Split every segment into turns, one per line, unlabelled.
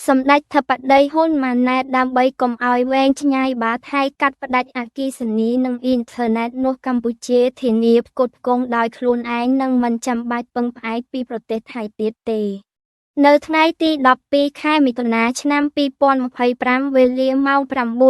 សម្ដេចធិបតីហ៊ុនម៉ាណែតដើម្បីកុំឲ្យវែងឆ្ងាយបើថៃកាត់ផ្ដាច់អគ្គិសនីនិងអ៊ីនធឺណិតនោះកម្ពុជាធានាផ្គត់ផ្គង់ដោយខ្លួនឯងនិងមិនចាំបាច់ពឹងផ្អែកពីប្រទេសថៃទៀតទេនៅថ្ងៃទី12ខែមិថុនាឆ្នាំ2025វេលាម៉ោង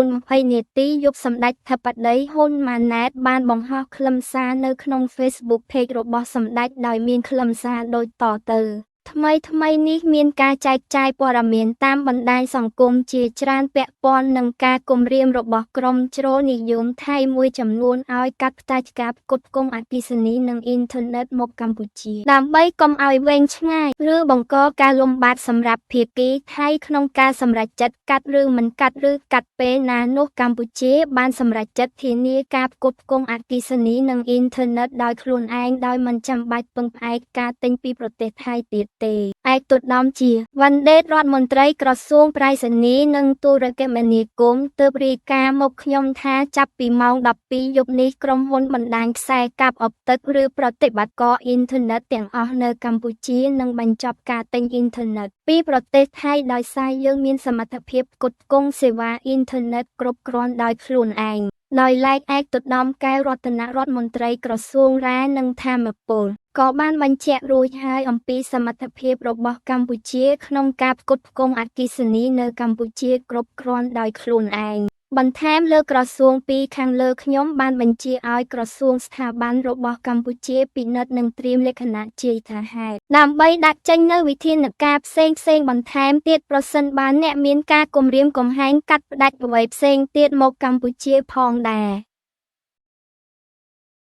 9:20នាទីយប់សម្ដេចធិបតីហ៊ុនម៉ាណែតបានបង្ហោះខ្លឹមសារនៅក្នុង Facebook Page របស់សម្ដេចដោយមានខ្លឹមសារដូចតទៅ ថ្មីថ្មីនេះមានការចែកចាយព័ត៌មានតាមបណ្ដាញសង្គមជាច្រើនពាក់ព័ន្ធនឹងការគំរាមរបស់ក្រុមជ្រុលនិយមថៃមួយចំនួនឲ្យកាត់ផ្ដាច់ការផ្គត់ផ្គង់អគ្គិសនីនិងអ៊ីនធឺណិតមកកម្ពុជា ដើម្បីកុំឲ្យវែងឆ្ងាយឬបង្កការលំបាកសម្រាប់ភាគីថៃក្នុងការសម្រេចចិត្តកាត់ឬមិនកាត់ឬកាត់ពេលណានោះកម្ពុជាបានសម្រេចចិត្តធានាការផ្គត់ផ្គង់អគ្គិសនីនិងអ៊ីនធឺណិតដោយខ្លួនឯងដោយមិនចាំបាច់ពឹងផ្អែកការទិញពីប្រទេសថៃទៀតទេឯកឧត្តមជាវ៉ាន់ដេតរដ្ឋមន្ត្រីក្រសួងប្រៃសណីយ៍និងទូរគមនាគមន៍ទើបរាយការណ៍មកខ្ញុំថាចាប់ពីម៉ោង12យប់នេះក្រុមហ៊ុនបណ្ដាញខ្សែកាបអុបទិកឬប្រតិបត្តិការអ៊ីនធឺណិតទាំងអស់នៅកម្ពុជានឹងបញ្ចប់ការទិញអ៊ីនធឺណិតពីប្រទេសថៃដោយសារយើងមានសមត្ថភាពផ្គត់ផ្គង់សេវាអ៊ីនធឺណិតគ្រប់គ្រាន់ដោយខ្លួនឯងដោយឡែកឯកឧត្តមកែវរតនរដ្ឋមន្ត្រីក្រសួងរ៉ែនិងថាមពលក៏បានបញ្ជាក់រួចហើយអំពីសមត្ថភាពរបស់កម្ពុជាក្នុងការផ្គត់ផ្គង់អគ្គិសនីនៅកម្ពុជាគ្រប់គ្រាន់ដោយខ្លួនឯងបន្ថែមលើក្រសួងពីរខាងលើខ្ញុំបានបញ្ជាឲ្យក្រសួងស្ថាប័នរបស់កម្ពុជាពិនិត្យនិងត្រៀមលក្ខណៈជាយថាហេតុដើម្បីដាក់ចេញនូវវិធានការផ្សេងផ្សេងបន្ថែមទៀតប្រសិនបើអ្នកមានការគំរាមកំហែងកាត់ផ្ដាច់អ្វីផ្សេងទៀតមកកម្ពុជាផងដែរ។